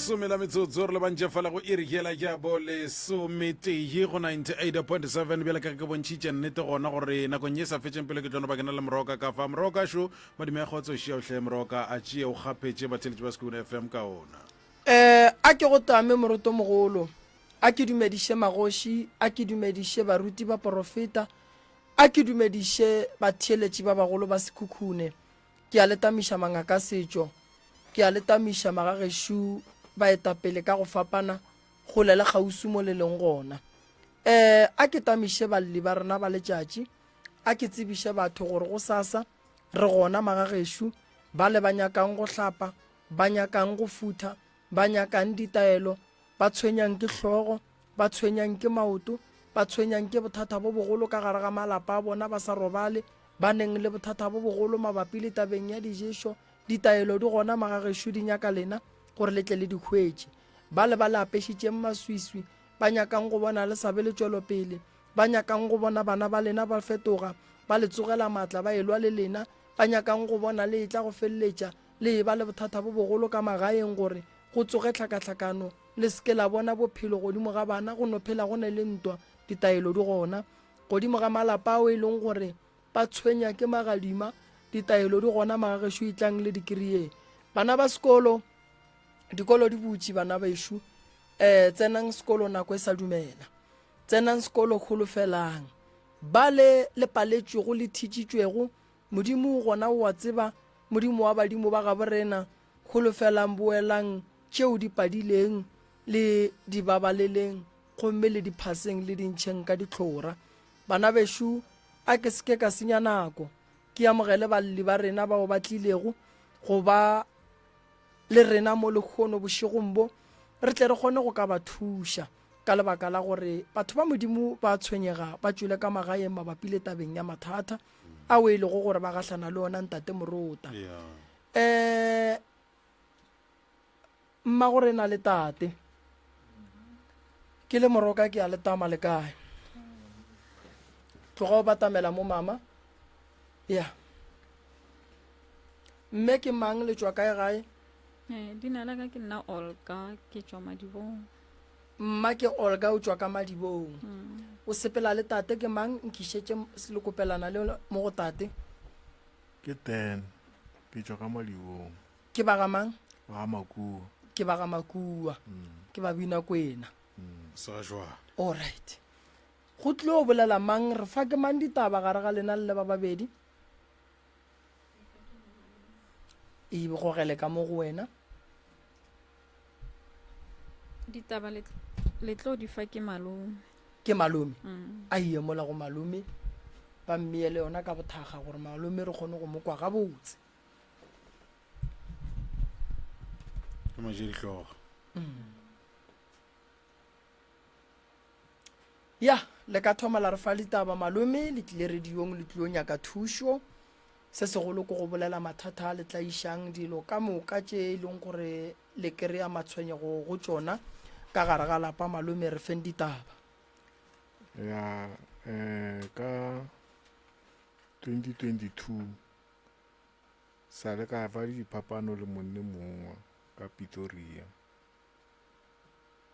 Some la metsotso re lebantše fela go iri yela ya bo lesometee go 98.7 bjale ka ge ke bontšhitše nnete gona gore nakong ye sa fetšeng pele ke tlo no ba ke na le moroka ka fa moroka šo madime a kgotso šia hle moroka a tšee o kgaphetše batheletši ba Sekhukhune FM ka ona. Eh, a ke go tame morotomogolo, a ke dumediše magoši, a ke dumediše baruti baporofeta, a ke dumediše batheeletši ba bagolo ba Sekhukhune. Ke a le tamiša mangakasetšo, ke a le tamiša magagešo baetapele ka go fapana, kgole le kgauswi mo le leng gona. Ee, a ke tamiše balli ba rena ba letšatši, a ke tsebiše batho gore gosasa re gona magagešo, bale ba nyakang go hlapa, ba nyakang go futha, ba nyakang ditaelo, ba tshwenyang ke hlogo, ba tshwenyang ke maoto, ba tshwenyang ke bothata bo bogolo ka gare ga malapa a bona ba sa robale, ba neng le bothata bo bogolo mabapi le tabeng ya diješo, ditaelo di gona magagešo di nyaka lena gore le tle le di hwetše. Bale ba le apešitšeng maswiswi, ba nyakang go bona le sa be le tšwelopele, ba nyakang go bona bana ba lena ba fetoga, ba le tsogela matla ba elwa le lena, ba nyakang go bona le etla go feleletša le eba le bothata bo bogolo ka magaeng gore go tsoge tlhakatlhakano, le se ke la bona bophelo godimo ga bana, go no phela go ne le ntwa, ditaelo di gona. Godimo ga malapa ao e leng gore ba tshwenya ke magadima, ditaelo di gona magagešo etlang le di kry-e. Bana ba sekolo, dikolo di butše bana bešo, um tsenang sekolo nako e sa dumela. Tsenang sekolo holofelang. Bale le paletšwego le thitšitšwego, Modimo gona o a tseba, Modimo wa badimo ba gabo rena, holofelang boelang tšeo di padileng le di babaleleng gomme le di phaseng le di ntšheng ka dihlora. Bana bešo, a ke se ke ka senya nako, ke amogele balli ba rena bao ba tlilego go ba le rena mo lehono bošegong bo, re tle re kgone go ka ba thuša, ka lebaka la gore batho ba Modimo ba tshwenyega ba tšwele ka magaeng mabapi le tabeng ya mathata ao e lego gore ba gahlana le ona Ntate Morota. Um Mmago rena le tate. Ke le moroka ke a le tama le kae? Tloga o batamela mo mama. Ya. Mme ke mang le tšwa kae gae? Eh, leina la ka ke nna Olga, ke tšwa Madibong. Mma ke Olga o tšwa ka Madibong. Mm. O sepela le tate ke mang? Nkišetše lekopelana le mo go tate. Ke Dan, ke tšwa ka Madibong. Ke ba ga mang? Ba ga Makua. Ke ba ga Makua. Mm. Ke ba bina kwena. Mm. Sa jwa. All right. Go tlilo bolela mang re fa ke mang ditaba gare ga lena le ba babedi? E gogele ka mo go wena. Ditaba le le tlo di fa ke malome. Ke malome. Mm. A iye mola go malome ba mmeye le yona ka bothaga gore malome re kgone go mo kwa gabotse. Ke mo je dihlogo. Ya, le ka thoma la re fa ditaba malome, le tlile radiong le tlilo nyaka thušo. Se segolo ke go bolela mathata a le tlaišang, dilo ka moka tše e leng gore le kry-a matshwenyego go tšona ka gare ga lapa malome re feng ditaba. Ya, eh, ka 2022 sa le ka fa diphapano le monne mongwe ka Pretoria.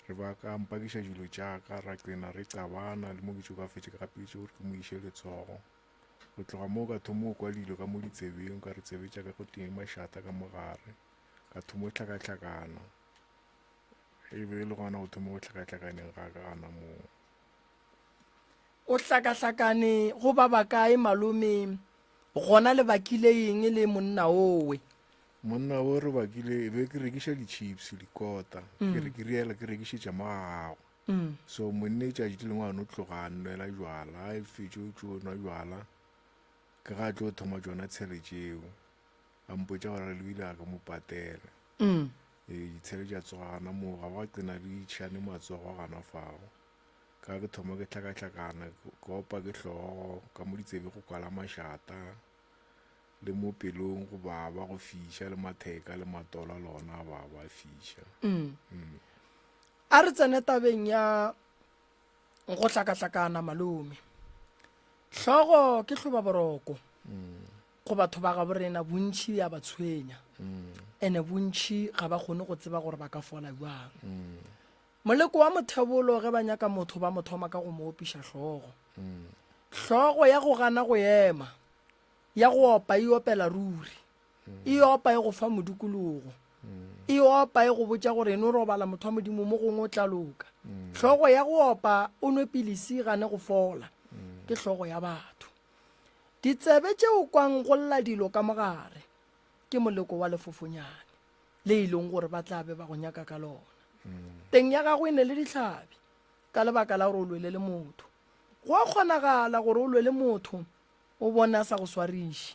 Re ba ka mpakiša dilo tša ka ra qena re qabana le mo ke tšo ka fetše ka gapetše gore ke mo iše letsogo. Go tloga moo ka thoma go kwa dilo ka mo ditsebeng ka re tsebe tša ka go teng mašata ka mogare ka thoma go hlakahlakana e be e le gona go thoma go hlakahlakaneng ga ka gana moo. O hlakahlakane go ba bakae malome Gona le bakile eng le monna owe? Monna o re bakile e be ke rekiša di-chips dikota mm. ke re ke riela ke rekišetša mo ga gagwe mm. so monne tšatši le lengwe a no tloga a nwela jwala a fetše o tšo nwa jwala ke ga a tlo thoma tšona tshele tšeo a mpotša gore le ile a ke mo patele mm. ee ditshele tša tsoga gana moo ga ba qena di tšhane matsogo gana fago Ka ke thoma ke hlakahlakana, ke opa ke hlogo, ka mo ditsebe go kwala mašata, le mo pelong go baba go fiša, le matheka le matolo le ona a baba a fiša. Mm. Mm. A re tsene tabeng ya go hlakahlakana malome. Hlogo ke hloba boroko. Mm. go batho ba gabo rena bontši ya ba tshwenya ene bontši ga ba kgone go tseba gore ba ka fola bjang. Moleko wa mothebolo ge ba nyaka motho ba mo thoma ka go mo opiša hlogo. Hlogo ya go gana go ema, ya go opa e opela ruri. E opa e go fa modikologo. E opa e go botša gore eno robala motho wa Modimo mo gongwe o tla loka. Hlogo ya go opa o nwe pilisi e gane go fola. Ke hlogo ya batho. Ditsebe tše o kwang go lla dilo ka mogare ke moleko wa lefofonyane le e leng gore ba tla be ba go nyaka ka lona. Teng ya gago e ne le dihlabi ka lebaka la gore o lwele le motho. Go a kgonagala gore o lwe le motho o bone a sa go swariše.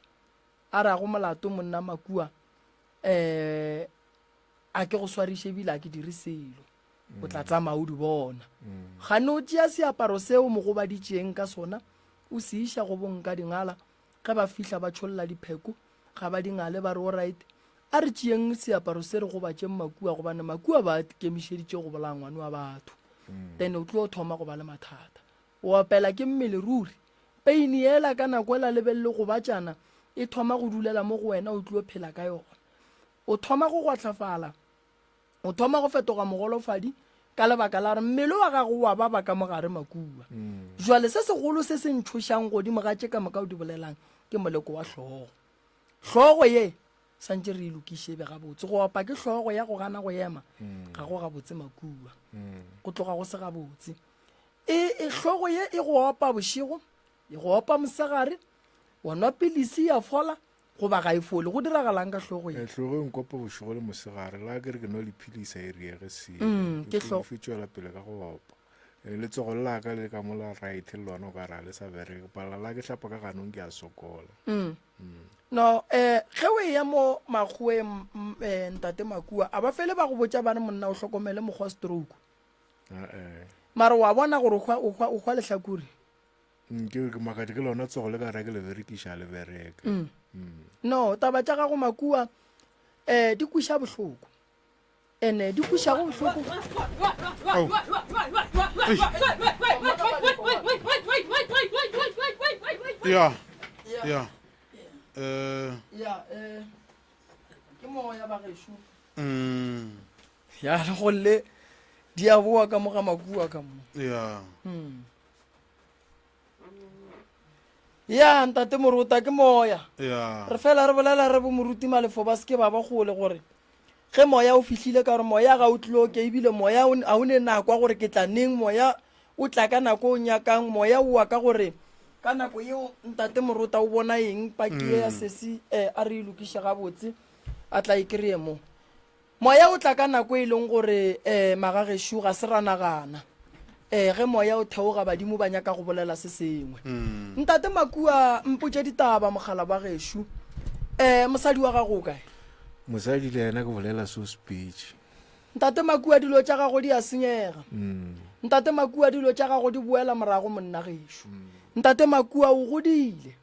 A re a go molato monna Makua um a ke go swariše ebile a ke dire selo. O tla tsamaya o di bona. Gane o tšea seaparo seo mo gobaditšeng ka sona o se iša go bonkadingala, ge ba fihla ba tšholla dipheko ga ba di ngale ba re alright a re tšeeng seaparo se re gobatšeng Makua gobane Makua ba kemišeditše go bolaya ngwane wa batho. Then o tlo thoma go ba le mathata. O opela ke mmele ruri. Peini yela ka nako ela lebelele gobatšana e thoma go dulela mo go wena o tlo phela ka yona. O thoma go gwahlafala, o thoma go fetoga mogolofadi ka lebaka la gore mmele wa gago wa baba ka mogare makua. Jwale se segolo se se ntšhošang godimo ga tše ka moka o di bolelang ke moleko wa hlogo. Hlogo ye santše re e lokiše e be gabotse. Go opa ke hlogo ya go gana go ema ga go gabotse makua. Go tloga go se gabotse. E, e hlogo ye e go opa bošego, e go opa mosegare, wa nwa pilisi ya fola goba ga e fole. Go diragalang ka hlogo ye? E, hlogo e nkopa bošego le mosegare, la ke re ke nwa diphilisi a e riege selo. Ke hlogo. E tšwela pele ka go opa. E, letsogo le la ka le ka mola right le lona o ka re ga le sa bereke. Pala la ke hlapa ka ganong ke a sokola. No, eh, ge o eya mo makgoweng, eh, ntate Makua, a ba fele ba go botša ba re monna o hlokomele mokgwa stroke. Mara wa bona gore o hwa, o hwa, o hwa lehlakore. Mm, ke ke makatše ke lona tsogo le ka re ke le berekiša le bereke. Mm. mm. No, taba tša gago makua eh di kwiša bohloko. Ene di kwiša go bohloko. Oh. Ya. Ya. Eh. Ya, eh ke moya ba gešo. Mm. Ya le golle di a boa ka mo ga makua ka mo. Ya. Mm. Ya ntate Morota ke moya. Ya. Re fela re bolela re bo moruti Malefo ba seke ba ba gole gore ge moya o fihlile ka gore moya ga o tloke ebile moya ga o ne nako ya gore ke tla neng moya o tla ka nako o nyakang moya o wa ka gore ka nako yeo ntate Morota o bona eng paki ya mm. sesi eh, a re e lokiše gabotse a tla e kry-e mo Moya o tla ka nako e leng gore um magagešo ga se ra nagana. Um ge moya o theoga badimo ba nyaka go bolela se sengwe. Ntate Makua mpotše ditaba mogala wa gešo. Um mosadi wa gago o kae? Mosadi le yena ke bolela so speech. Ntate Makua dilo tša gago di a senyega. Ntate Makua dilo tša gago di boela morago monna gešo. Ntate Makua o godile.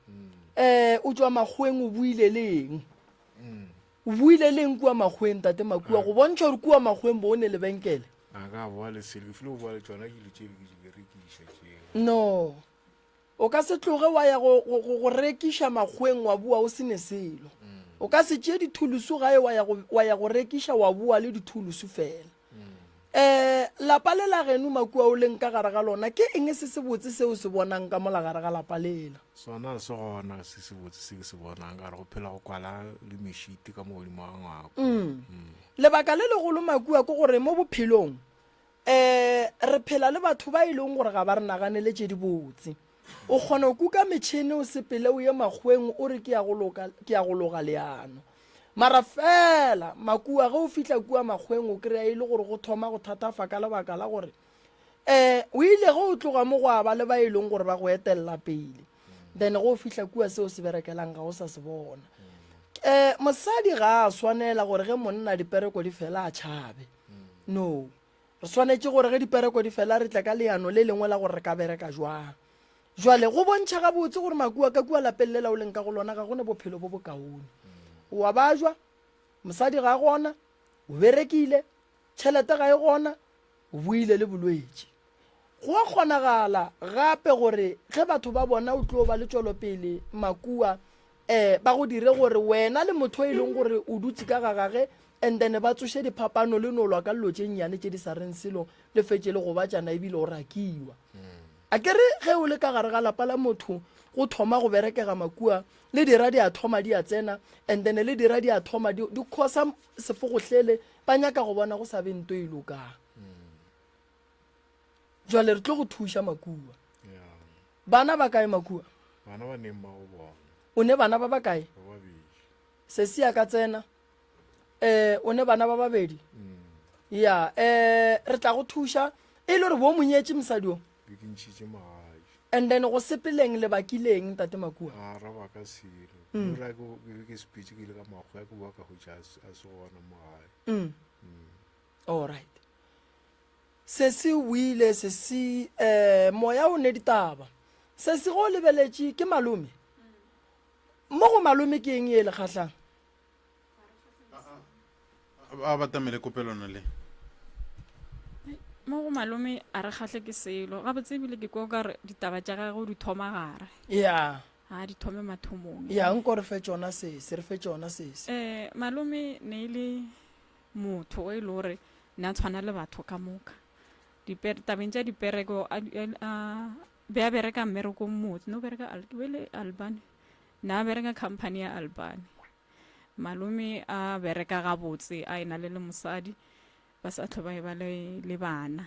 Um o tšwa makgoweng o buile le eng? O buile leng kua makgoweng, Tate Makua, go bontšha gore kua makgoweng bo o ne lebenkele? A ka boa le selo, ke file go boa le tšona dilo tše ke di rekiša tšeo. No. O ka se tloge wa ya go, go, go, go rekiša makgoweng wa boa o se ne selo. O ka se tšee dithulusu gae wa ya go, wa ya go rekiša wa boa le dithulusu fela. Um lapa le la geno Makua o leng ka gare ga lona, ke eng se sebotse se o se bonang ka mola gare ga lapa lela? Sona se gona se sebotse se ke se bonang ka gore go phela go kwala le mešiti ka mo godimo ga ngwako. Mm. Lebaka le legolo Makua ke gore mo bophelong um re phela le batho ba e leng gore ga ba re naganele tše dibotse. O kgona go kuka metšhene o sepele o ye makgoweng o re ke ya go loka, ke ya go loga leano. Mara fela Makua ge o fihla kua makgoweng o kry-a e le gore go thoma go thatafa ka lebaka la gore um o ile ge o tloga mo gwa ba le ba e leng gore ba go etelela pele then ge o fihla kua seo se berekelang ga o sa se bona. Um mosadi ga a swanela gore ge monna dipereko di fela a tšhabe. No. Re swanetše gore ge dipereko di fela re tle ka leano le lengwe la gore re ka bereka jwang. Jwale go bontšha gabotse gore makua ka kua lapeng lela o leng ka go lona ga go ne bophelo bo bokaone. O a bajwa, mosadi ga a gona, o berekile, tšhelete ga e gona, o boile le bolwetši. Go a kgonagala gape gore ge batho ba bona o tlo ba le tšwelopele makua. um ba go dire gore wena le motho e leng gore o dutše ka ga gage and then ba tsoše diphapano le no lwa ka dilo tše nnyane tše di sa reng selo le fetše le gobatšana ebile o rakiwa. A ke re ge o le ka gare ga lapa la motho go thoma go berekega makua le dira di a thoma di a tsena and then le dira di a thoma di di khosa sefogohlele ba nyaka go bona go sa be nto e lokang. Jwale re tlo go thuša makua. Bana ba kae makua? Bana ba neng ba go bona. O ne bana ba ba kae? Ba babedi. Sesi a ka tsena. Eh o ne bana ba babedi? Mm. Ya, eh re tla go thuša e le gore bo monyetše mosadi o. Be ke ntšhitše magadi. And then go sepeleng lebakileng ntate Makua. A ra ba ka selo. Mm. Ra ke be ke sepetse ke ile ka makgoya ke boa ka hwetša a se gona mo gae. Mm. Mm. All right. Sesi o ile, sesi, eh, moya o ne ditaba. Sesi go lebeletše ke malome. Mo go malome ke eng ye le kgahlang? A batamele kopelwana le. Mo go malome a re kgahle ke selo. Gabotse ebile ke kwa o ka re ditaba tša gagwe o di thoma gare. Ya. A di thome mathomong. Ya, nko re fe tšona sesi, re fe tšona sesi. Eh, malome ne e le motho o e le gore ne a tshwana le batho ka moka. Diper, tabeng tša dipereko a, a, be a bereka mmerekong motse, no bereka Al, be le Albany. Ne a bereka company ya Albany. Malome a bereka gabotse a ena le le mosadi, ba sa hlwe ba eba le, le bana.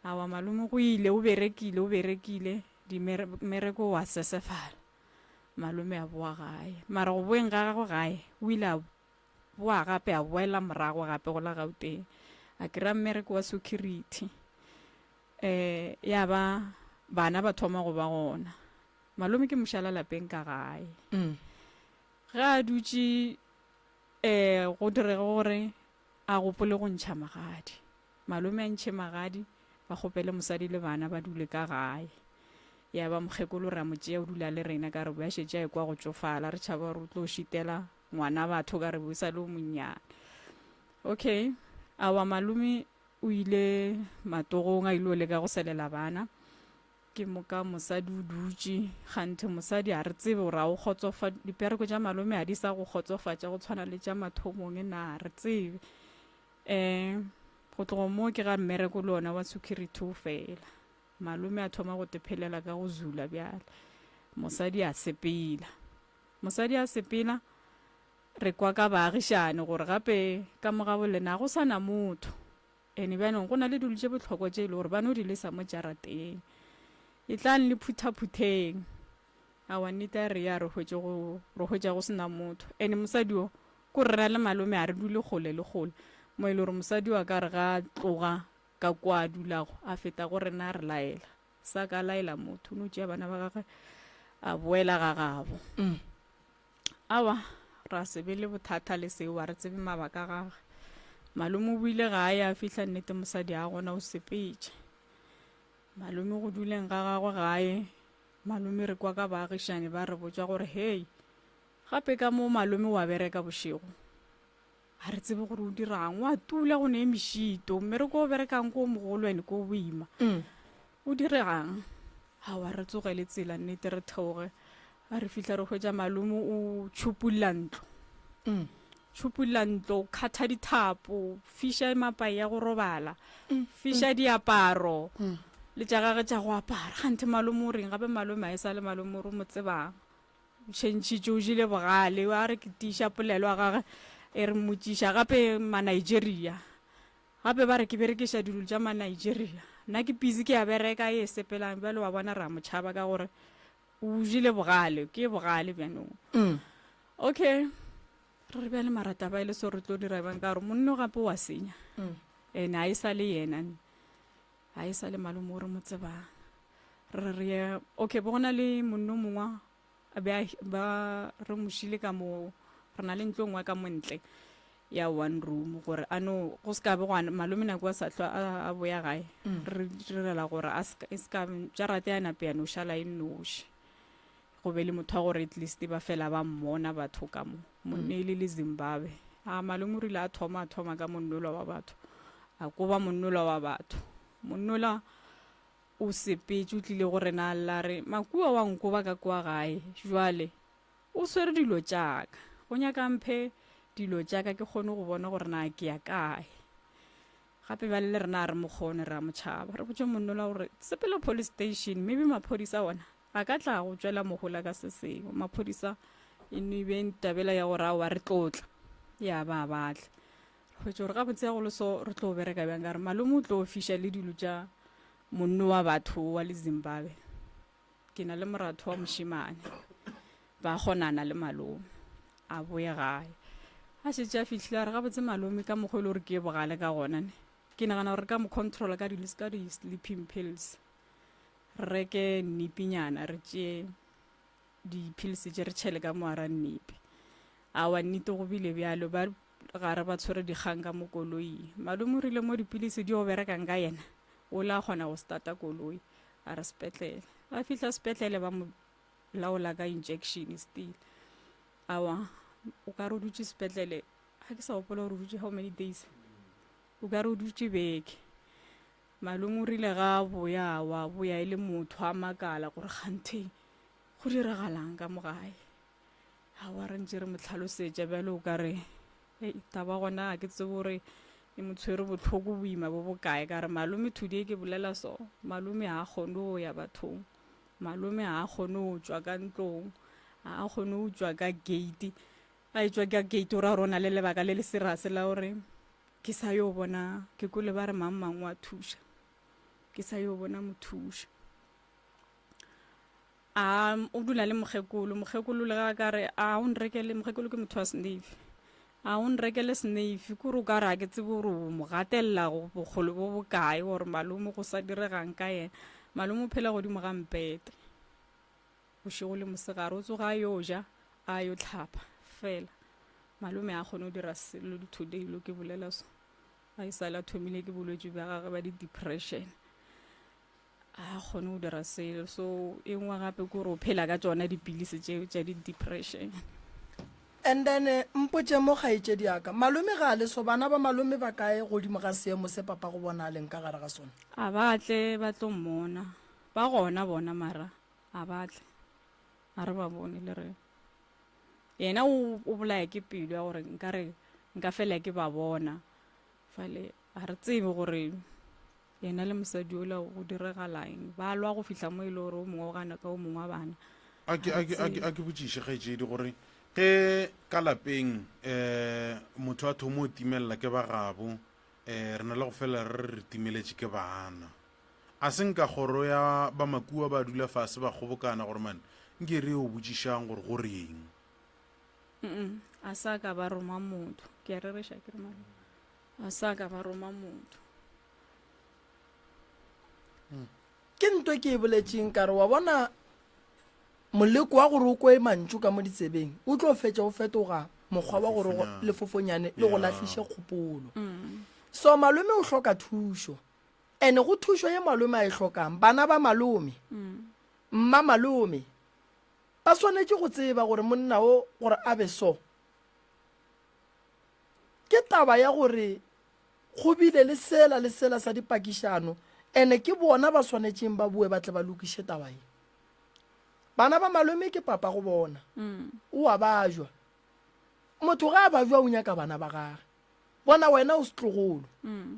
Awa malome go ile o berekile, o berekile, dimere, mmereko wa sesefala. Malome a boa gae. Mara go boeng ga gagwe gae, o ile a boa gape a boela morago gape go la Gauteng a kry-a mmereko wa security um ya ba bana ba thoma go ba gona malome ke mošala lapeng ka gae mm. ge a dutše um go direge gore a gopole go ntšha magadi Malome a ntšhe magadi, ba kgopele mosadi le bana ba dule ka gae. Ya ba mokgekolo ra mo tšea o dula le rena ka re bo a šetše a ekwa go tšofala, re tšhaba gore o tlo šitela ngwana batho ka re bo sa le o monnyane. Okay, awa malome o ile matogong a ile o leka go selela bana. Ke moka mosadi o dutše, kganthe mosadi a re tsebe gore a o kgotsofa, dipereko tša malome a di sa go kgotsofatša go tshwana le tša mathomong na, re tsebe. Um go tloga moo ke ga mmereko le ona wa security o fela. Malome a thoma go tephelela ka go zula bjale. Mosadi a sepela. Mosadi a sepela, re kwa ka baagišane gore gape ka mo gabo lena go sa na motho. Ene bjanong go na le dilo tše bohlokwa tše e le gore ba no di lesa mo jarateng. Etlang le phuthaphutheng. Aowa nnete a re ya re hwetše go re hwetša go sena motho. Ene mosadi o ko re rena le malome a re dule kgole le kgole. Mo e le gore mosadi wa ka re ga a tloga ka kwa a dulago a feta go rena a re laela. Sa ka laela motho o no tšea bana ba gagwe a boela ga gabo. Mm. Aowa ra se be le bothata le seo a re tsebe mabaka a gagwe. Malome o boile gae a fihla nnete mosadi a gona o sepetše. Malome go duleng ga gagwe gae Malome re kwa ka baagišani ba re botša gore hei, gape ka mo malome wa bereka bošego. A re tsebe gore o dirang, wa tula go ne mešito, mmereko o berekang ko o mogolo ene ko o boima. Mm. O dirang? Aowa re tsogele tsela nnete re theoge. A re fihla re hwetša malome o tšhupulla ntlo. Mm. Tšhupulla ntlo, khatha dithapo, fiša mapai ya go robala, mm. fiša mm. diaparo mm. le tša gage tša go apara. Kganthe malome o reng gape malome a e sa le malome o re mo tsebang. O tšhentšhitše o jele bogale, a re ke tiiša polelo ya gage e re mmotšiša gape ma-Nigeria. Gape ba re ke berekiša dilo tša ma-Nigeria. Nna ke busy ke a bereka e sepelang bjale wa bona re a mo tšhaba ka gore O jele bogale, ke bogale bjanong. Mm. Okay. Re re bjale mara taba e le so re tlo dira bjang ka gore monno gape wa senya. Mm. Ene a e sa le yena. A e sa le malome o re mo tsebang. Re re ye okay bo gona le monno mongwe ba ba re mošile ka mo re na le ntlo nngwe ka montle ya one room gore a no go se ka be gwa malome nako a sa hlwa a boya gae mm. re direla gore a e se ka jarate ya nape ya no šala e nnoši go be le motho wa gore at least ba fela ba mmona batho ka mo monne mm. e le le Zimbabwe a malome o rile a thoma a thoma ka monnola wa batho a koba monnola wa batho monnola o sepetše o tlile go rena a lla re makua wa nkoba ka kwa gae jwale. O swere dilo tša ka. O nyaka a mphe dilo tša ka ke kgone go bona gore na ke ya kae. Gape bjale le rena a re mo kgone, re a mo tšhaba. Re botše monnola gore sepela police station, maybe maphodisa ona a ka tla go tšwela mohola ka se sengwe. Maphodisa e no be tabela ya gore aowa re tlo tla. Ya ba ba tle. Re hwetše gore gabotse ya go le so re tlo bereka bjang ka gore malome o tlo fiša le dilo tša monno wa batho wa le Zimbabwe. Ke na le moratho wa mošemane, ba kgonana le malome. A boye gae. A šetše a fihlile a re gabotse malome ka mokgwa e le gore ke ye bogale ka gona ne. Ke nagana gore re ka mo controla ka di ka di-sleeping pills. Re reke nnipinyana re tšee di-pills tše re tšhele ka mo gara nnipi. Aowa nnete go bile bjalo ba gare ba tshwere dikgang ka mo koloing. Malome o rile mo dipilisi di yo berekang ka yena o la kgona go starta koloi. A re sepetlele. Ba fihla sepetlele ba mo laola ka injection still. Awa, o ka re o dutše sepetlele, ga ke sa gopola gore o dutše how many days. O ka re o dutše beke. Malome o rile ga a boya, wa boya e le motho a makala gore kganthe go diragalang ka mo gae. Aowa re ntše re mo hlalosetša bjalo o ka re hei taba gona ga ke tsebe gore e mo tshwere bohloko boima bo bokae ka re malome today ke bolela so malome ga a kgone go ya bathong malome ga a kgone go tšwa ka ntlong ga a kgone go tšwa ka gate a e tšwa ka gate o ra gore o na le lebaka le le serase la gore ke sa yo bona ke kwele ba re mang mang wa thuša ke sa yo bona mothuša A o dula le mokgekolo, mokgekolo le ga ka re a o nrekele, mokgekolo ke motho wa snave, a o nrekele snave, kore o ka re a ke tsebe gore o mo gatelela go bokgole bo bokae gore malome go sa diregang ka yena. Malome o phela godimo ga mpete bošego le mosegare, o tsoga a yo ja, a yo hlapa fela. Malome a kgone go dira selo today lo ke bolela so, ga e sale a thomile ke bolwetši bja gagwe ba di-depression. A kgone go dira selo so e nngwe gape ke gore o phela ka tšona dipilisi tšeo tša di-depression. And then mpotše mo kgaetšedi ya ka, malome ga a le so, bana ba malome ba kae godimo ga seemo se papa go bona a leng ka gare ga sona? A ba tle ba tlo mmona, ba gona bona mara a ba tle, a re ba bone le rena. Yena o o bolaya ke pelo ya gore nkare nka fela ke ba bona, fale ga re tsebe gore Yena le mosadi yola go diregala eng? Ba lwa go fihla mo e le gore o mongwe o gana ka o mongwe wa bana. A ke, a ke, a ke, a ke botšiše, kgaetšedi, gore ge ka lapeng um motho a thoma o timelela ke ba gabo, um re na le go fela re re re timeletše ke bana. A se nka kgoro ya ba Makua ba dula fase ba kgobokana gore man nke re yo botšišang gore go reng? Mm-mm, a sa ka ba roma motho. Ke a rereša ke re malome. A sa ka ba roma motho. Ke nto ke e boletšeng ka re wa bona moleko wa gore o kwe mantšu ka mo ditsebeng o tlo fetša o fetoga mokgwa wa gore lefofonyane le go lahliše kgopolo. So malome o hloka thušo ene go thušo ye malome a e hlokang bana ba malome mma malome ba swanetše go tseba gore monna o gore a be so ke taba ya gore Go bile le sela le sela sa dipakišano, ene ke bona ba swanetšeng ba boe ba tle ba lokiše taba ye. Bana ba malome ke papa go bona. O a bajwa. Motho ga a bajwa o nyaka bana ba gage. Bona wena o setlogolo.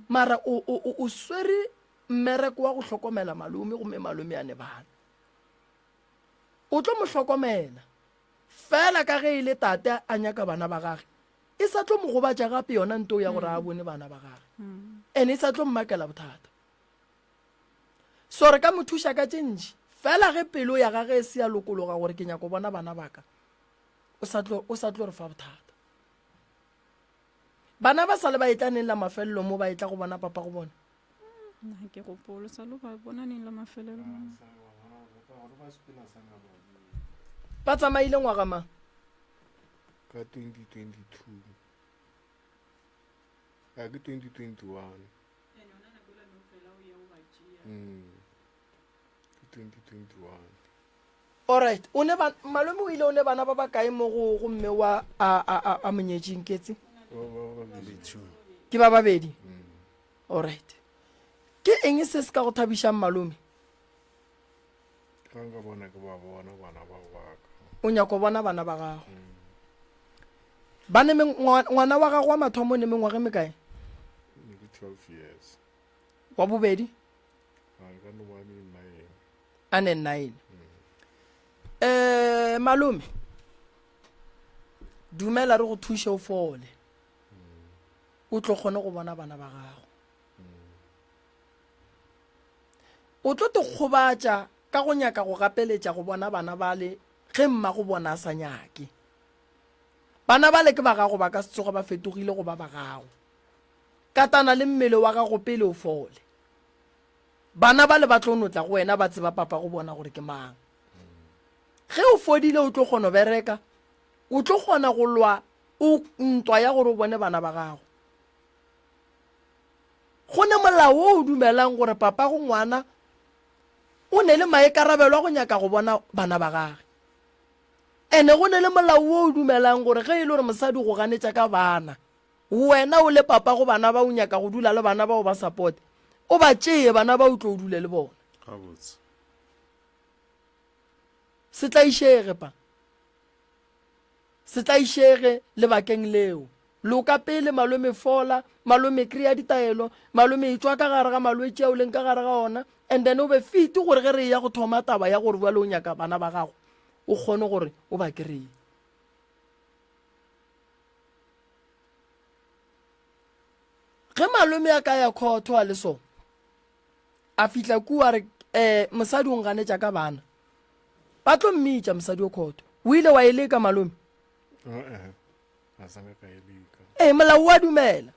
Mara o, o, o, o swere mmereko wa go hlokomela malome gomme malome a ne bana. O tlo mo hlokomela. Fela ka ge e le tate a nyaka bana ba gage, e sa tlo mo gobatša gape yona nto ya gore a bone bana ba gage and e sa tlo mmakela bothata. So re ka mo thuša ka tše ntši fela ge pelo ya gage e se ya lokologa gore ke nyako bona bana ba ka, o sa tlo, o sa tlo re fa bothata. Bana ba sa le ba etla neng la mafelelo mo ba etla go bona papa go bona? Nna ke gopolo sa lo ba bona neng la mafelelo mo. Ba tsamaile ngwaga mang? Ka 2022. A ke 2021. Mm. Ke 2021. Alright, o ne ba malome o ile o ne bana ba ba kae mo go go mme wa a a a, a monyetšing ketse? Ke ba babedi. Alright. Ke eng se se ka go thabišang malome? Ga nka bona ke ba bona bana ba ba ka. O nyako bona bana ba gago. Ba ne ngwana wa gago wa mathomo o ne mengwaga e mekae? Ne ke 12 years. Wa bobedi? A ka no ba ne 9. A ne 9. Eh malome. Dumela re go thuše o fole. O tlo kgone go bona bana ba gago. O tlo te kgobatša ka go nyaka go gapeletša go bona bana bale ge mmago bona a sa nyake. Bana bale ke ba gago ba ka se tsoge ba fetogile go ba ba gago. Katana le mmele wa gago pele o fole. Bana bale ba tlo no tla go wena ba tseba papago bona gore ke mang. Ge o fodile o tlo kgona go bereka, o tlo kgona go lwa o ntwa ya gore o bone bana ba gago. Go ne molao wo o dumelang gore papago ngwana o ne le maikarabelo a go nyaka go bona bana ba gage. Ene go ne le molao wo o dumelang gore ge e le gore mosadi o go ganetša ka bana, wena o le papago bana ba o nyaka go dula le bana bao ba supporte, o ba tšee bana ba o tlo o dule le bona. Gabotse. Se tlaišege pa. Se tlaišege lebakeng leo. Loka pele, malome fola, malome kry-a ditaelo, malome etšwa ka gare ga malwetši a o leng ka gare ga ona, and then o be fit gore ge re eya go thoma taba ya gore bjale o nyaka bana ba gago, o kgone gore o ba kry-e. Ge malome a ka ya khotho a le so, a fihla kua a re, um mosadi o nganetša ka bana, ba tlo mmitša mosadi o khotho. O ile wa e leka malome? Uh-uh. A sa ka ka e leka. Ee, molao wa dumela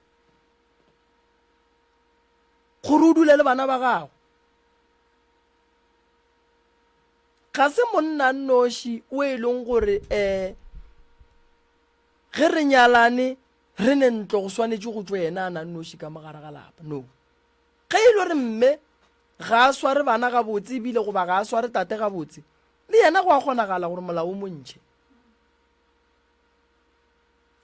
gore o dule le bana ba gago. Ga se monna nnoši o e leng gore um ge re nyalane re ne ntlo go swanetše go tšwe yena a na nnoši ka mogare ga lapa. No. Ge e le gore mme ga a sware bana gabotse ebile goba ga a sware tate gabotse, le yena go a kgonagala gore molao o mo ntšhe.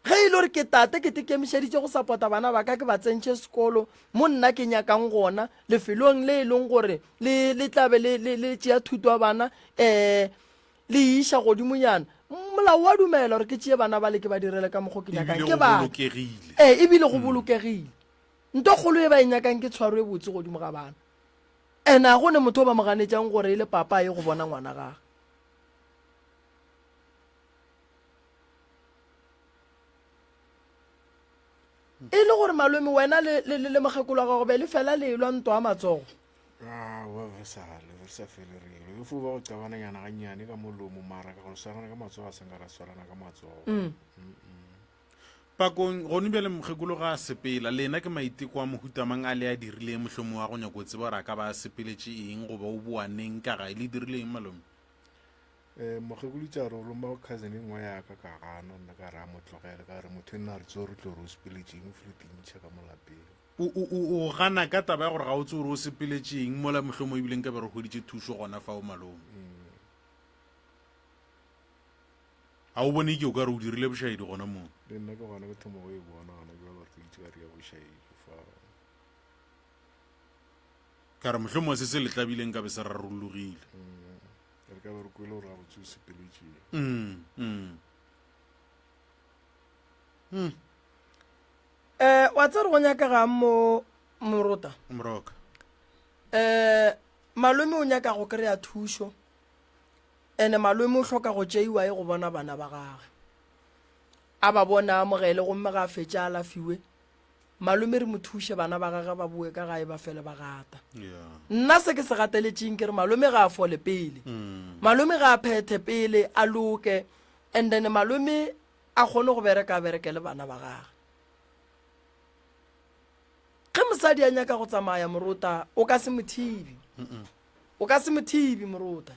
Ge e le gore ke tate ke tekemišeditše go sapota bana ba ka ke ba tsentšhe sekolo mo nna ke nyakang gona lefelong le e leng gore le le tlabe le le le tšea thuto ya bana um le iša godimonyana molao wa dumela gore ke tšee bana ba le ke ba direle ka mokgwa ke nyakang ke ba ee ebile go bolokegile nto kgolo e ba e nyakang ke tshwaro e botse godimo ga bana ene a go ne motho o ba mo ganetšang gore e le papa a ye go bona ngwana gage E le gore malome wena le, le, le, le mokgekolo wa gago be le fela le elwa ntwa ya matsogo? Aowa, re sa le, re sa fele re elwa. E fo ba go qabananyana gannyane ka molomo, mara ka go swarana ka matsogo a sanka ra swarana ka matsogo. Mm. Pakong, gone bjale mokgekolo ga a sepela, lena ke maiteko a mohuta mang a le a dirileng mohlomongwe a go nyaka go tseba gore a ka ba a sepeletše eng goba o boa neng ka gae? Le dirile eng malome? Um mokgekolo itse a re o roma cousin e nngwe ya ka ka gana nna ka re a mo tlogele ka re motho e nna re tse re tlo re o sepeletše eng o file tintšha ka mo lapeng. O, o, o, o gana ka taba ya gore ga o tse gore o sepeletše eng mola mohlomongwe ebile nka be re hweditše thušo gona fao malome. A o bone ke o ka re o dirile bošaedi gona moo? Le nna ke gona ke thoma go e bona gona bjale gore ke itse ka re ya bošaedi fao. Ka re mohlomongwe se se le tlabileng ka be se rarologile. Re ka be re kwele gore gabotse o sepeletšeng. Mm, mm. Mm. Eh, wa tsere go nyakagang mo morota? Moroka. Eh, malome o nyaka go kry-a thušo ene malome o hloka go tšeiwa e go bona bana ba gage a ba bone a amogele gomme ga a fetše a alafiwe Malome re mo thuše bana ba gage ba boe ka gae ba fele ba gata. Nna se ke se gateletšeng ke re malome ga a fole pele. Mm. Malome ga a phethe pele a loke and then malome a kgone go bereka a bereke le bana ba gage. Ge mosadi a nyaka go tsamaya morota o ka se mo thibi. O ka se mo thibi morota.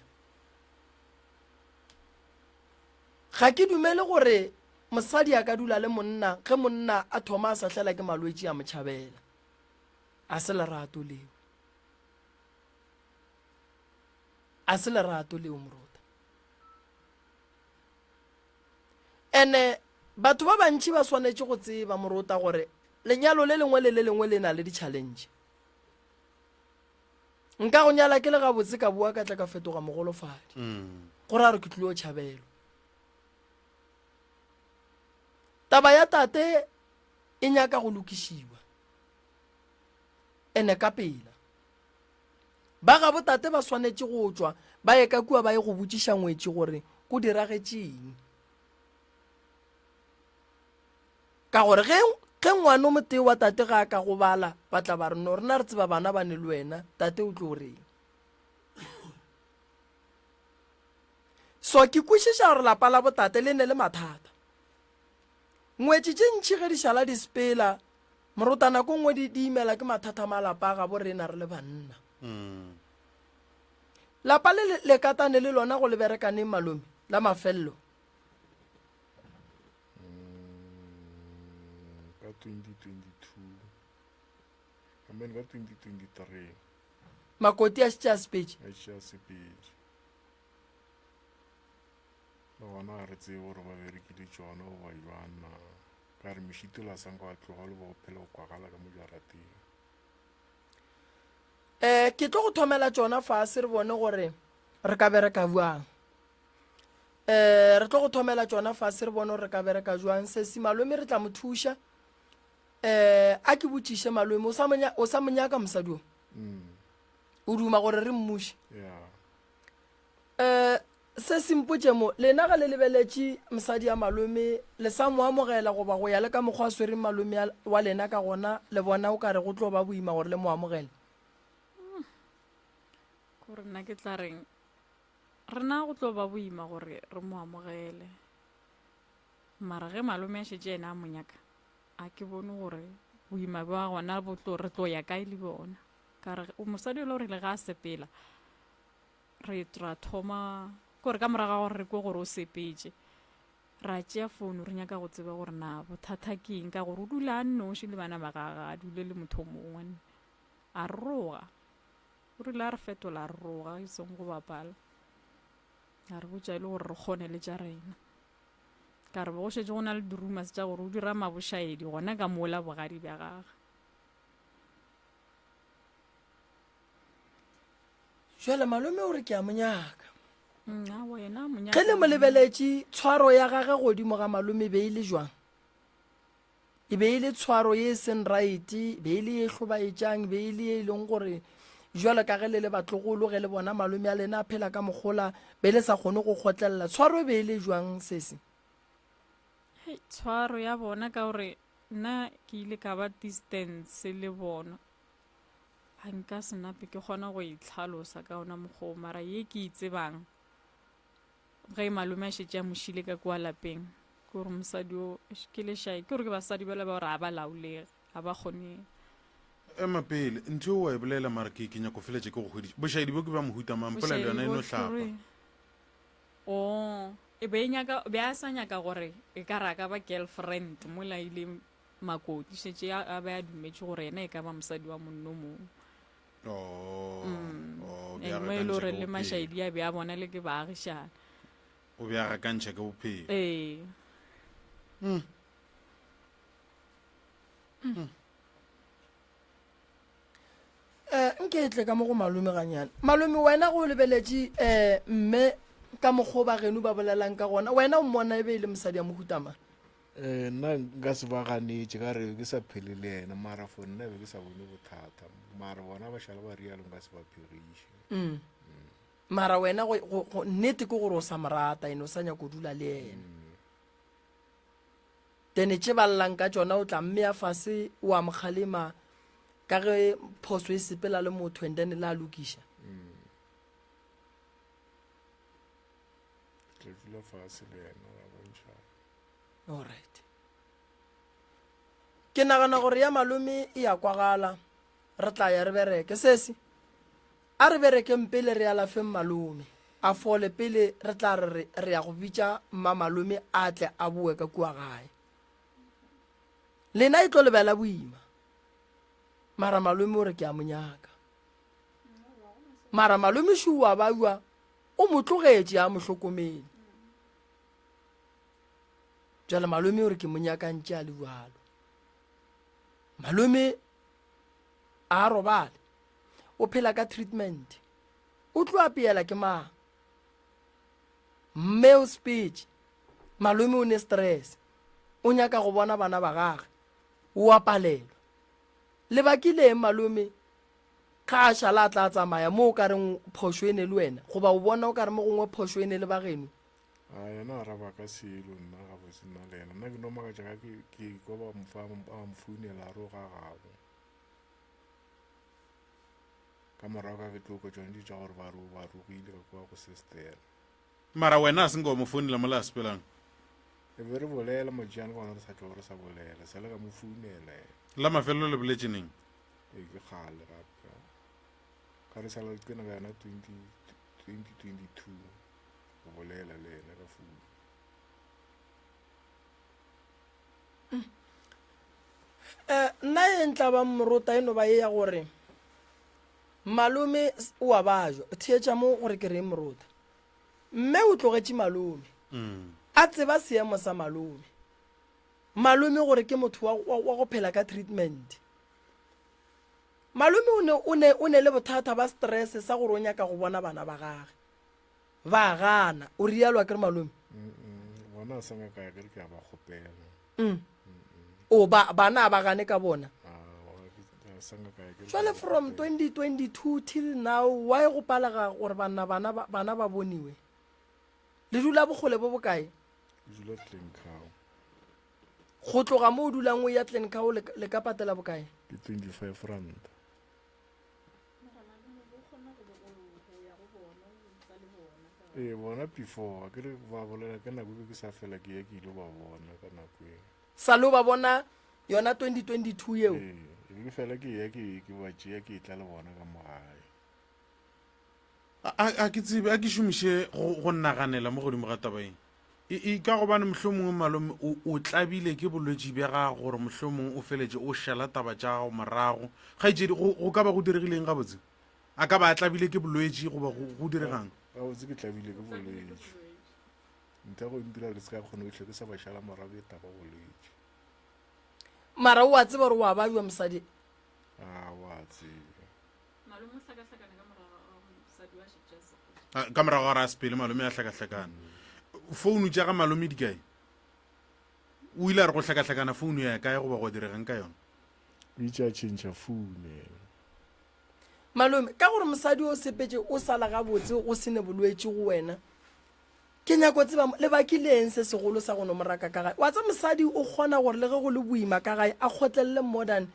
Ga ke dumele gore mosadi a ka dula le monna ge monna a thoma a sahlela ke malwetši a mo tšhabela. A se lerato leo. A se lerato leo morota. Ene batho ba bantši ba swanetše go tseba morota gore lenyalo le lengwe le le lengwe le na le di-challenge. Nka go nyala ke le gabotse ka boa ka tla ka fetoga mogolofadi. Mm. Go ra gore ke tlilo tšhabelwa. Taba ya tate e nyaka go lokišiwa ene ka pela. Ba gabo tate ba swanetše go tšwa ba ye ka kua ba ye go botšiša ngwetši gore go diragetše eng. Ka gore ge ge ngwana o motee wa tate ga a ka gobala ba tla ba re no rena re tseba bana ba ne le wena tate o tlo reng. So ke kwešiša gore lapa la botate le ne le mathata. Ngwetši tše ntši ge di šala di sepela, morota nako nngwe di, di imela ke mathata a malapa a gabo rena re le banna. Lapa le le katane le lona go le bereka neng malome? La mafello. Ka 2022. I mean ka 2023. Makoti a šetše a sepetše. A šetše a sepetše. Le gona ga re tsebe gore ba berekile tšona goba jwang na. Ka re mešitola sa nka wa tloga le bo phela go kwagala ka mo jarateng. Eh, ke tlo go thomela tšona fase re bone gore re ka bereka bjang. Eh, re tlo go thomela tšona fase re bone gore re ka bereka jwang. Sesi malome re tla mo thuša. Eh, a ke botšiše malome o sa mo o sa mo nyaka mosadi o? Mm. O duma gore re mmuše? Yeah. Eh, se se mpotše mo, lena ge le lebeletše mosadi ya malome, le sa mo amogela goba go ya le ka mokgwa a swereng malome wa lena ka gona, le bona o ka re go tlo ba boima gore le mo amogele? Gore nna ke tla reng, rena go tlo ba boima gore re mo amogele. Mara ge malome a šetše yena a mo nyaka, a ke bone gore boima bja gona bo tlo, re tlo ya kae le bona. Ka re mosadi yola o rile ga a sepela, re ra thoma kore ka morago ga gore re kwe gore o sepetše ra tšea founu re nyaka go tseba gore na bothata ke eng ka gore o dula a nnoši le bana ba gage a dule le motho o mongwe a roga o rile a re fetola a roga e seng go bapala a re botša e le gore re kgone le tša rena ka re bo go šetše go na le di-rumors tša gore o dira mabošaedi gona ka mola bogadi bja gage. Jwale malome o re ke a mo nyaka. Mm, Ge le mo lebeletše, tshwaro ya gage godimo ga malome e be e le jwang? E be e le tshwaro ye e seng right, e be e le ye e hlobaetšang, e be e le ye e leng gore jwalo ka ge le le batlogolo ge le bona malome a lena a phela ka mokgola be le sa kgone go kgotlelela. Tshwaro e be e le jwang sesi? Hei, tshwaro ya bona ka gore nna ke ile ka ba distance le bona. A nka se nape ke kgona go e tlhalosa ka ona mokgwa o mara ye ke e tsebang ge malome a šetše a mošile ka kua lapeng ke gore mosadi o ke lešae ke gore ke basadi bale ba gore ga ba laolege ga ba kgone Ema pele, ntho eo wa e bolela mara ke ke nyako feletše ke go hweditše. Bošaedi bo ke bja mohuta mang? Polelo yona e no hlapa. O e be e nyaka be a sa nyaka gore e ka re a ka ba girlfriend mola ile Makoti šetše a, a be a dumetše gore yena e ka ba mosadi wa monno mongwe. Oh, Mm. oh, be a And mo e le gore gakantšha ke le bophelo. mašaedi a be a bona le ke baagišana. O be a gakantšha ke bophelo. Ee. Eh, nke e tle ka mo go malome ganyane. Malome, wena go lebeletše eh, mme ka mokgwa o ba geno ba bolelang ka gona, wena o mmona e be e le mosadi ya mohuta mang? Eh, nna nka se ba ganetše ka re ke sa phele le yena mara for nna be ke sa bone bothata mara bona ba šala ba rialo nka se ba phegiše mm. mara wena go, go, go, nnete ke gore o sa mo rata ene o sa nyako dula le yena mm. Then tše ba llang ka tšona o tla mmea fase o a mo kgalema ka ge phoso e sepela le motho and then la lokiša. Mm. Tla dula fase le yena ra bontšha. All right. Ke nagana gore ya malome e ya kwagala re tla ya re bereke sesi. A re berekeng pele re alafeng malome a fole pele re tla re re re ya go bitša mmamalome a tle a boe ka kua gae. Lena e tlo le bela boima. Mara malome o re ke a mo nyaka. Mara malome šo wa ba jwa o mo tlogetše a mo hlokomele. Jwale malome o re ke mo nyakantše a le bjalo. Malome a robale. O phela ka treatment. O tlo apeela ke mang? Mme o sepetše. Malome o ne stress. O nyaka go bona bana ba gage. O a palelwa. Lebakile eng malome ga a šala a tla tsamaya mo o ka reng phošo e ne le wena goba o bona o ka re mo gongwe phošo e ne le bageno? A yena araba ka selo nna gabotse nna le yena nna ke no makatša ka ke ke kwa ba mo fa ba mo founela a re o ga gabo ka morago ka ke tlo kwa tšone di tša gore ba re ba rogile ka kwa go sister Mara wena a se nke wa mo founela mola a sepelang? E be re bolela motšeane gona re sa tlo re sa bolela sa le ka mo founela La mafelelo le boletše neng? E ke kgale gape ka re sa le kena ka yona 20 2022 go bolela le yena ka founu. Eh, nna e ntla ba morota e no ba ye ya gore malome o a bajwa. Theetša mo gore ke reng morota. Mme o tlogetše malome. A tseba seemo sa malome. Malome gore ke motho wa, wa, wa go phela ka treatment. Malome o ne, o ne, o ne le bothata ba stress sa gore o nyaka go bona bana ba gage. Ba gana. O rialo a kere malome? Bona a sa ngaka ya kere ke a ba kgopela. Mm. O ba bana a ba gane ka bona. Jwale from 2022 till now why go palega gore banna bana bana ba boniwe? Le dula bokgole bo bokae? Dula Glencoe. Go tloga mo o dulang o ya Glencoe le ka patela bokae? Ke 25 rand. Ee, bona before ke re ba bolela ka nako e ke sa fela ke ya ke ile ba bona ka nako e. Sa lo ba bona yona 2022 yeo? Ee, e be ke fela ke ya ke ke ba tšea ke tla le bona ka mo gae. A a ke tsebe a ke šomiše go go naganela mo godimo ga taba e. E, e ka gobane mohlomongwe malome o, o tlabile ke bolwetši bja gago gore mohlomongwe o feletše o šala taba tša gago morago. Kgaetšedi, go, go ka ba go diregileng gabotse? A ka ba a tlabile ke bolwetši goba go, go diregang? Gabotse ke tlabile ke bolwetši. Ntle go ntira ke se ka kgona go ke sa ba šala morago ke taba bolwetši. Mara o a tseba gore wa bajwa mosadi? A wa tseba. Malome o hlakahlakane ka morago ga mosadi wa šetše a sepele. Ah, ka morago ga gore a sepele malome a hlakahlakane. Founu tša ga malome di kae? O ile a re go hlakahlakana founu ya kae goba go diregang ka yona? O itše a tšhentšha founu yena. Malome, ka gore mosadi o sepetše o sala gabotse go se ne bolwetši go wena, Ke nyako tseba lebakile eng se segolo sa go no mo raka ka gae. Wa tseba mosadi o kgona gore le ge go le boima ka gae a kgotlelele more than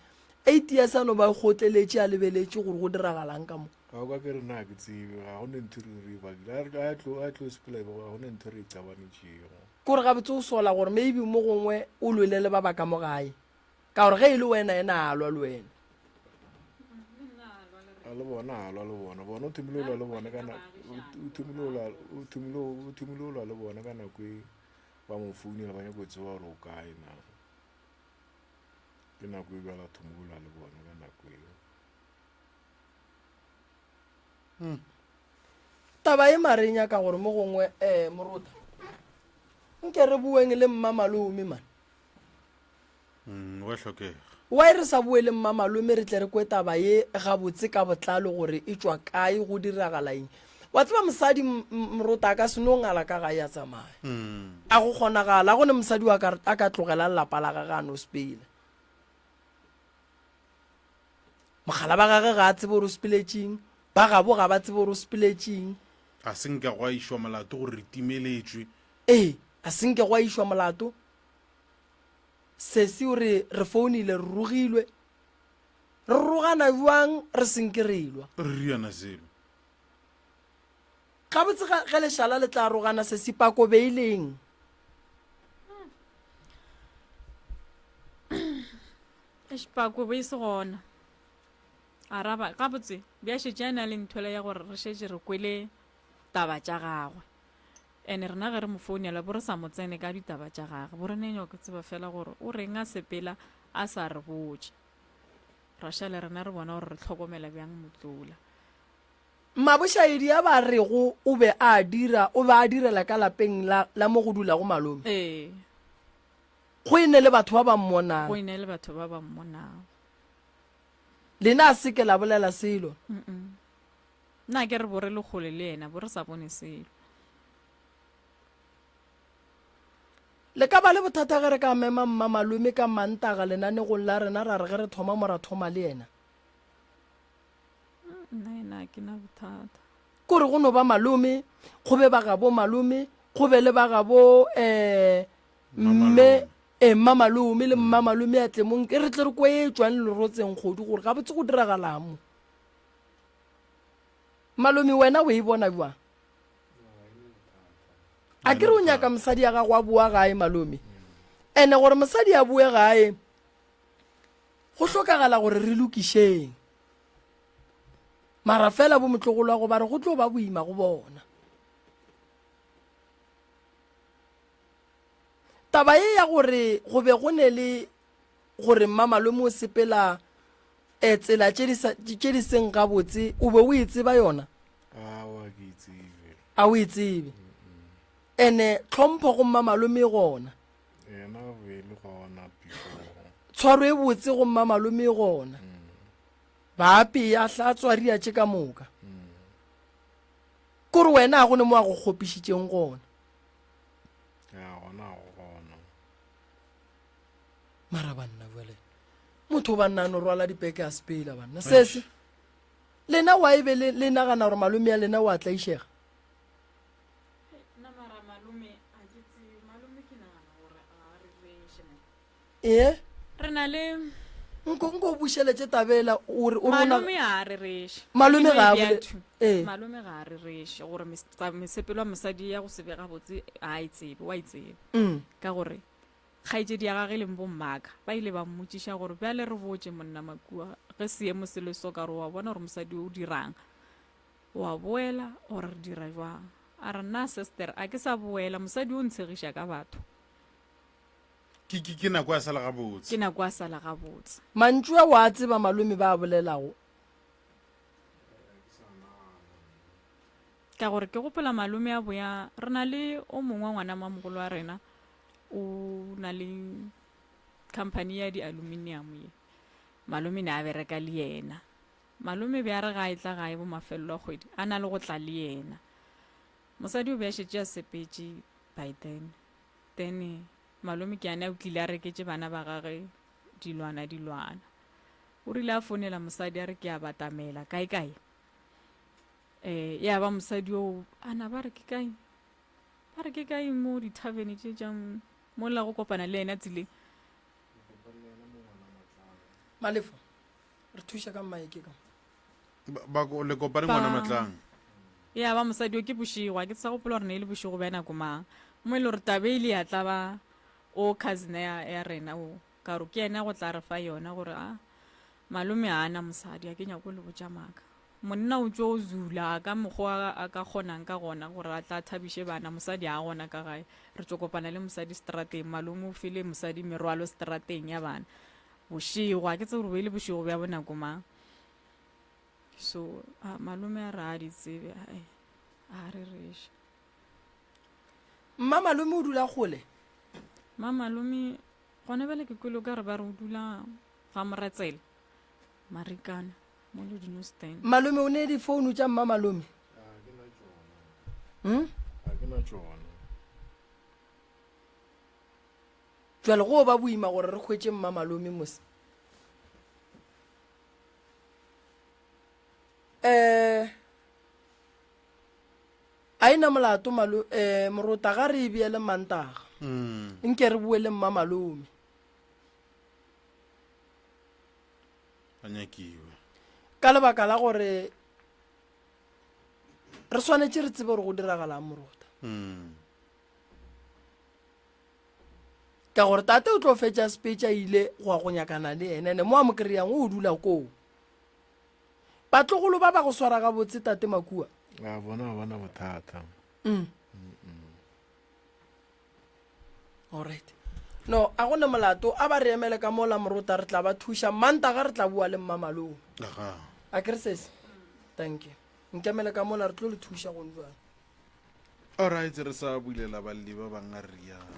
8 years a no ba kgotleletše a lebeletše gore go diragalang ka mo. Ga o ka ke re na ke tsebe ga go ne ntho re re bakile a re a tlo a tlo sepela ga go ne ntho re e qabanetšego. Ke gore gabotse o sola gore maybe mo gongwe o lwele le ba ba ka mo gae ka gore ge e le wena ena a lwa le wena. A le bona a lwa le bona bona o thomile o lwa le bona ka nako o thomile o lwa o thomile o thomile o lwa le bona ka nako e ba mo founela ba nyako tseba gore o kae na ke nako e bjala thoma o lwa le bona ka nako eo hmm. Taba e mare e nyaka gore mo gongwe um morota nke re boeng le mma malome man Mm, wa hlokega. Why re sa boe le mmamalome re tle re kwe taba ye gabotse ka botlalo gore e tšwa kae, go diragala eng? Wa tseba mosadi Morota a ka se no ngala ka gae a tsamaya. A go kgonagala, a go ne mosadi wa ka a ka tlogelang lapa la gage a no sepela. Mogala ba gage ga a tsebe gore o sepeletšeng, ba gabo ga ba tsebe gore o sepeletšeng. A se nke gwa išwa molato gore re timeletšwe. Ee, a se nke gwa išwa molato. Sesi o re, Re founile, re rogilwe. Re rogana bjang re se nke re elwa? Re riana selo. Gabotse ge, ge lešala le tla rogana, sesi, pako be e leng? Eish, pako be e se gona. Araba, gabotse, bja šetše a na le nthwela ya gore re šetše re kwele taba tša gagwe. Ene rena ge re mo founela bo re sa mo tsene ka ditaba tša gage, bo re ne nyoko tseba fela gore o reng a sepela a sa re botše. Ra šale rena re bona gore re hlokomela bjang motsola. Mabošaedi a ba rego o be a a dira, o be a direla ka lapeng la, la mo go dulago malome. Ee. Go e ne le batho ba ba mmonang. Go e ne le batho ba ba mmonang. Lena a se ke la bolela selo. Mm-mm. Nna ke re bo re le kgole le yena, bo re sa bone selo. Le ka ba le bothata ge re ka mema mmamalome ka Mantaga lenanegong la rena ra re ge re thoma mo ra thoma le yena? Nna ena ga ke na bothata. Kore go no ba malome, go be ba gabo malome, go be le ba gabo um mme e mmamalome le mmamalome a tle mo nke re tle re kwe e tšwang lerotseng kgodu gore gabotse go diragalang mo. Malome wena o e bona bjang? A ke re o nyaka mosadi ya gago a boa gae malome. Ene gore mosadi a boe gae go hlokagala gore re lokišeng. Mara fela bo motlogolo wa go ba re go tlo ba boima go bona. Taba ye ya gore go be go ne le gore mmamalome o sepela eh, tsela tše di sa- tše di seng gabotse o be o e tseba yona? Aowa, ke e tsebe. A o e tsebe? Ene tlhompho go mmamalome e gona. Yena o be e le gona before. Tshwaro e botse go mmamalome e gona. Ba apea, hlatswa, ria tše ka moka. Kore wena ga go ne mo a go kgopišitšeng gona. Ya gona go gona. Mara banna bjale motho banna a no rwala dipeke a sepela banna. Sese lena wa ebe le, le nagana gore malome ya lena o a tlaišega? Nna mara malome a ke tsebe malome ke nagana gore a rereše man. Ee? Re na le Nko nko o bušeletše tabela o re o re o na Malome ga a rereše. Malome Ke ga a no e bea bole thu. ee. Malome ga a rereše gore mes- tsa- mesepelo ya mosadi ya go se be gabotse a e tsebe, wa e tseba. Mm. Ka gore kgaetšedi ya gage e leng bommaka ba ile ba mmotšiša gore bjale re botše monna Makua ge seemo se le so ka gore wa bona gore mosadi o dirang. O a boela or re dira jwang? A re nna sister a ke sa boela mosadi o ntshegiša ka batho. Ke, ke, ke nako ya sala gabotse. Ke nako ya sala gabotse. Mantšu a wa tseba malome ba a bolelago. Ka gore ke gopola malome a boya re na le o mongwe ngwana mamogolo wa rena o na le company ya di-aluminium ye. Malome ne a bereka le yena. Malome be a re ga a etla gae bo mafelelo a kgwedi a na le go tla le yena. Mosadi o be a šetše a sepetše by then. Then malome ke ane a tlile a reketše bana ba gage dilwana dilwana. O rile a founela mosadi a re ke a batamela kae kae. Eh ya ba mosadi o ana ba re ke kae? Ba re ke kae mo dithavene tše tša mo la go kopana le yena tseleng. Malefo re thuša ka mmaeke ka. Ba, ba le kopane ngwana matlang. Ya ba mosadi o ke bošego, a ke sa gopola gore ne e le bošego bja nako mang. Mo e le gore taba e ile ya tla ba o cousin ya, ya rena o ka gore ke yena go tla re fa yona gore a malome a ana mosadi a ke nyako le botša maaka. Monna o tšo zula ka mokgwa a ka kgonang ka gona gore a tla thabiše bana, mosadi a gona ka gae. Re tšo kopana le mosadi strateng, malome o file mosadi merwalo strateng ya bana. Bošego, a ke tsebe gore be e le bošego bja bonako mang. So a malome a re a di tsebe ai a rereše. Mma malome o dula kgole? Mma malome gona bjale ke kwele o ka re ba re o dula ga Moratsele Marikana mo le Dinosten. Malome o ne di founu tša mma malome? Hmm? Ga ke na tšona. Jwale go ba boima gore re hwetše mma malome mose. Eh a ena molato malo eh morota ga re e beele mantaga. Mm. Nke re boele mma malome. A nyakiwe. Ka lebaka la gore re swanetše re tsebe gore go diragalang morota. Mm. Ka gore tate o tlo fetša sepetša ile go ya go nyakana le yena ene mo a mo kry-ang o dula koo. Batlogolo ba ba go swara gabotse tate Makua? A bona ga bana bothata. Mm. Alright. No, a go ne molato, a ba re emele ka mola morota re tla ba thuša. Mantaga re tla bua le mmamalome. Aga. A ke re sesi? Thank you. Nkemele ka mola re tlo le thuša gone jwale. Alright, re sa bulela balli ba bang a rialo.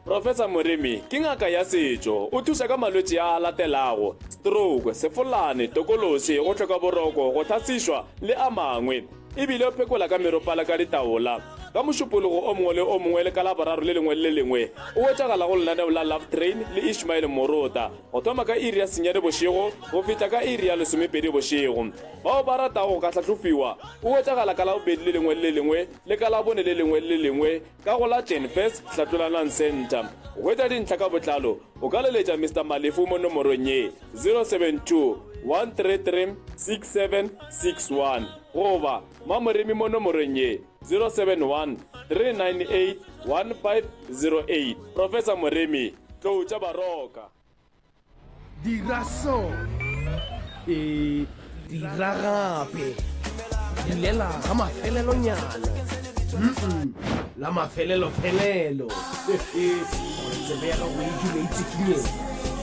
Professor Moremi ke ngaka ya setšo. O thuša ka malwetši a a latelago, stroke, sefolane, tokološi, go hloka boroko, go hlasišwa le a mangwe. E bile o phekola ka meropala ka ditaola. Ka Mošupologo o mongwe le o mongwe le ka Laboraro le lengwe le le lengwe o hwetšagala go lenaneo la Love Train le Ishmael Morota go thoma ka iri ya senyane bošego go fihla ka iri ya lesomepedi bošego. Bao ba ratago go ka hlahlofiwa o hwetšagala ka Labobedi le lengwe le le lengwe le ka Labone le lengwe le le lengwe ka go la Genfest Hlatlolanang Centre. Go hwetša dintlha ka botlalo o ka leletša Mister Malefu mo nomorong ye, 072 133 6761 goba Mamoremi mo nomorong ye, 071 398 1508. Professor Moremi, Tlou tša Baroka. Dira so. Ee, dira gape. Dulela ga mafelelonyana. Mm-mm, la mafelelofelelo. Gore tsebe ya gago e dule e tsikinyega.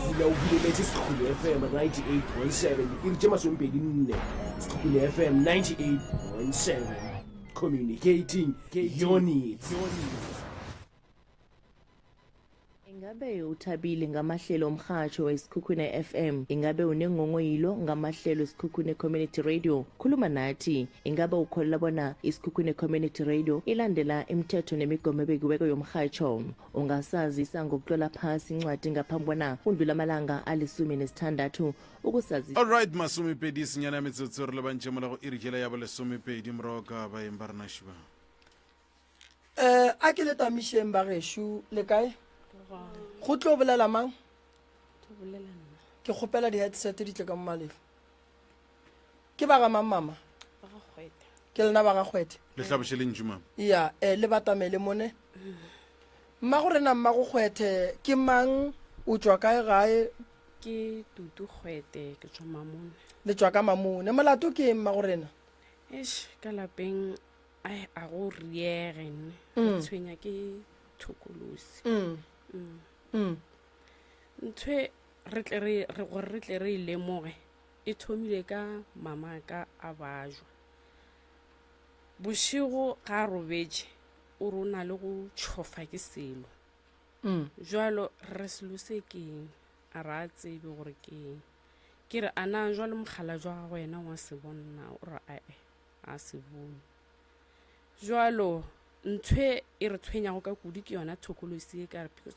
Dula o buleletše Sekhukhune FM 98.7 diiri tše masomepedi nne. Sekhukhune FM 98.7. Communicating your needs. Ingabe uthabile ngamahlelo omrhatjho weSikhukhune FM? Ingabe unenghonghoyilo ngamahlelo eSikhukhune Community Radio? Khuluma nathi. Ingabe ukholelwa bona iSikhukhune Community Radio ilandela imithetho nemigomo ebekiweko yomrhatjho? Ungasazisa ngokutlola phasi incwadi ngaphambi bona kudlule amalanga alisumi nesithandathu ukusazisa. Alright, masomepedi senyane ya metsotso re lebantše mola go iri jela ya bolesomepedi moroka baeng ba rena šiba. Eh, a ke le tamišeng ba gešo le kae? Go tlo bolela mang? Ke kgopela di-headset di tle ka mo malefa. Ke ba ga mang mama? Ke lena ba ga Kgwethe. Le hlaboše lentšu mama. Ya, eh, le batamele mone. Mmago rena mmago Kgwethe ke mang? O tšwa kae gae? Ke Tutu Kgwete, ke tšwa Mamone. Le tšwa ka Mamone. Molato ke eng mmago rena? Eish, ka lapeng Ai, a go riege nne re mm. tshwenya ke thokolosi mm. Mm. Mm. Nthwe re tle re re gore re tle re e lemoge e thomile ka mama ka a bajwa bošego ga a robetše o re o na le go tšhofa ke selo mm. jalo re selo se keng a re a tsebe gore keng ke re a na jalo mogala jwa gago yena wa se bonna o re ae a se bone. Jwalo nthwe e re tshwenyago ka kudu ke yona thokolosi e ka re because.